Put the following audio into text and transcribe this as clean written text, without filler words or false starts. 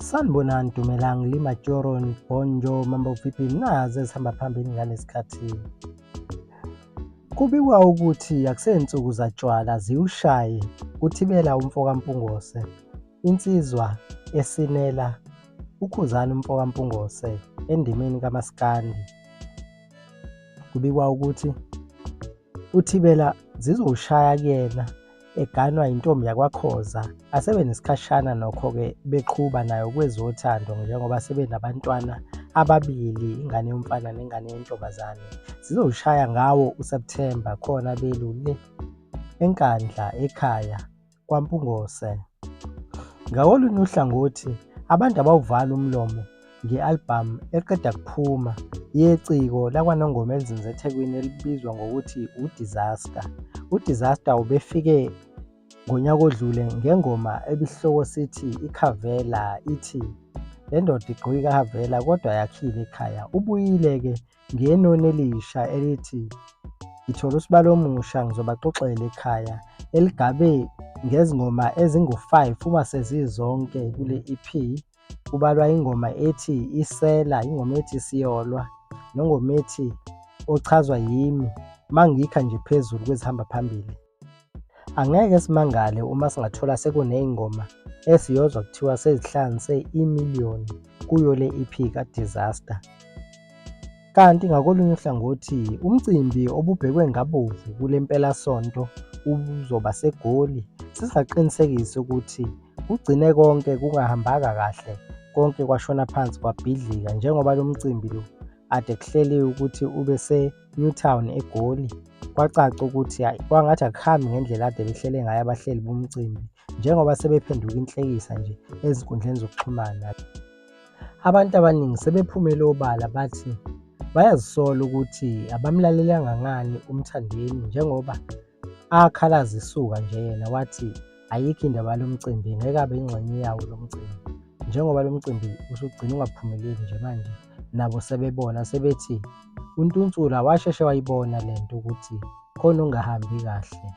Sanibonani Dumelang Lima Joron Bonjo Mambo Vipi nazi ezihamba phambili ngalesikhathi. Kubikwa ukuthi akusensuku zatshwala ziwushaye kuthibela umfoka Mpungose insizwa esinela uKhuzani umfoka Mpungose endimeni kaMaskandi. Kubikwa ukuthi uThibela zizowushaya kuyena eganwa yintombi yakwaKhoza asebenesikhashana nokho-ke beqhuba nayo kwezothando njengoba sebenabantwana ababili ingane yomfana nengane yentombazane. Zizowushaya ngawo uSepthemba khona belu le eNkandla ekhaya kwaMpungose. Ngakolunye uhlangothi abantu abawuvali umlomo nge-albhamu eqeda kuphuma yeciko lakwaNongoma elizinze eThekwini elibizwa ngokuthi uDisaster. UDisaster ubefike ngonyaka odlule ngengoma ebisihloko sithi iKhavela ithi le ndoda igqoke ikaHavela kodwa yakhile ekhaya. Ubuyile-ke ngenoni elisha elithi ngithole usibali omusha ngizobaxoxela ekhaya eligabe ngezingoma ezingu-5 uma sezizonke kule EP. Kubalwa ingoma ethi Isela, ingoma ethi Siyolwa nengoma ethi Ochazwa Yimi mangikha nje phezulu kwezihamba phambili. Angeke simangale uma singathola sekuney'ngoma esiyozwa kuthiwa sezihlanze imiliyoni kuyo le EP kaDisaster. Kanti ngakolunye uhlangothi umcimbi obubhekwe ngabovu kule mpelasonto uzoba seGoli sisaqinisekisa ukuthi kugcine konke kungahambanga kahle konke kwashona phansi kwabhidlika njengoba lo mcimbi lo ade kuhleliwe ukuthi ube se-Newtown eGoli. Kwacaca ukuthi hhayi kwangathi akuhambi ngendlela ade behlele ngayo abahleli bomcimbi njengoba sebephenduka inhlekisa nje ezinkundleni zokuxhumana. Abantu abaningi sebephumele obala bathi bayazisola ukuthi abamlalelanga ngani uMthandeni njengoba akhala zisuka nje yena wathi ayikho indaba yalo mcimbi ngeke abe ingxenye yawo lo mcimbi njengoba lo mcimbi usugcina ungaphumeleli nje manje nabo sebebona sebethi uNtunsula washeshe wayibona le nto ukuthi khona ungahambi kahle.